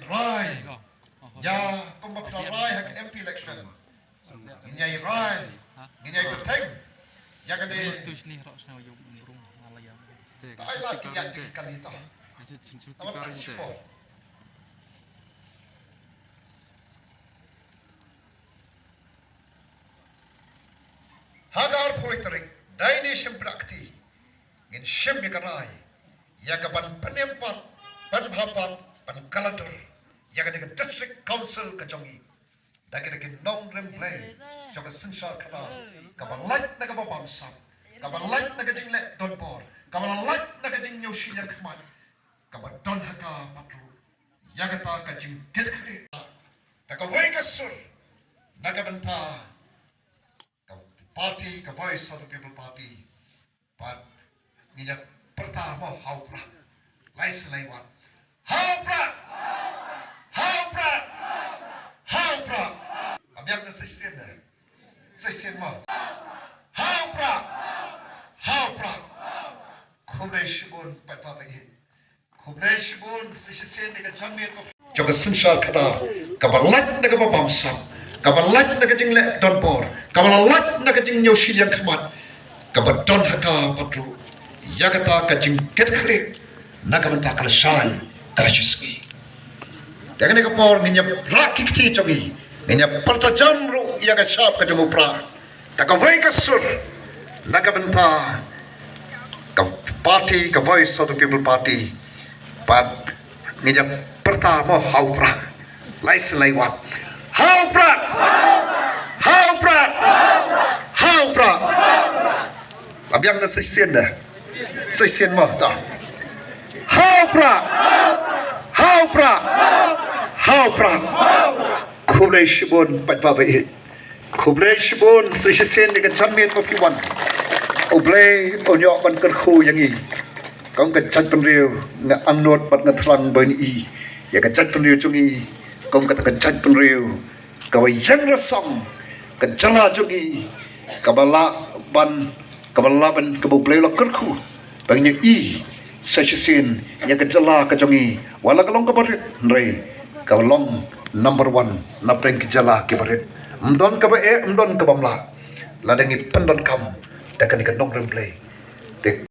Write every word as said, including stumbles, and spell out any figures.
Rai. Ïa kumba phi la rai ha ka M P election, ngin ïai rai, ngin ïai bteng ïa kane. Ka ai lad ki ïa ki kali ta. Namar ka shipor. Ha ka arphew tarik, dai ne shim prakti, ngin shim ïa ka rai ïa ka ban pynim pat, ban bha pat, ban kylla dur ïa kane ka District Council ka jong ngi. Da kine ki nongrim Blei jong ka synshar khadar, kaba lait na kaba bamsap, kaba lait na ka jingleh donbor, kaba lait na ka jingñiew shiliang khmat, kaba don ha ka pat ruh ïa kata ka jingkitkhlieh. Da kawei ka sur na ka bynta ka party, ka Voice of the People Party. Pat ngin ïa pyrta mo, ha u Prah. Lai sien lai wan. Ha u Prah! Ha u Prah! Ha u Prah! Ap biang na sa shisien de. Sa shisien mo. Ha u Prah! Ha u Prah! Khublei shibun pat ba ba ïeit. Khublei shibun sa shisien ïa ka janmiet jong ka synshar khadar, kaba lait na kaba bamsap, kaba lait na ka jingleh donbor, kaba lait na ka jingñiew shiliang khmat, kaba don ha ka pat ruh ïa kata ka jingkitkhlieh na ka bynta ka lashai ka lashisngi. Te kane ka por ngin ïa rah ki kti jong ngi, ngin ïa pyrta jam ruh ïa ka shap ka jong u Prah. Da kawei ka sur na ka bynta ka party, ka Voice of the People Party. Pat ngin ïa pyrta mo, ha u Prah. Lai sien lai wan. Ha u Prah! Ha u Prah! Ha u Prah! Ap biang na sa shisien de. Sa shisien mo ta. Ha u Prah! Ha u Prah! Ha u Prah! Khublei shibun pat ba ba ïeit. Khublei shibun sa shisien ïa ka janmiet ba phi wan. U Blei un ïoh ban kyrkhu ïa ngi. Kum ka jaitbynriew nga angnud bad nga thrang ban ïohi ïa ka jaitbynriew jong ngi kum kata ka jaitbynriew kaba ïeng rasong, ka jylla jong ngi kaba lah ban, kaba lah ban, kaba U Blei u la kyrkhu ba ngin ïohi sa shisien ïa ka jylla ka jong ngi, wat la ka long kaba rit hynrei kaba long number one na pdeng ki jylla kiba rit. Ym don kaba eh, ym don kaba mlah lada ngi pyndonkam da kane ka nongrim Blei. Te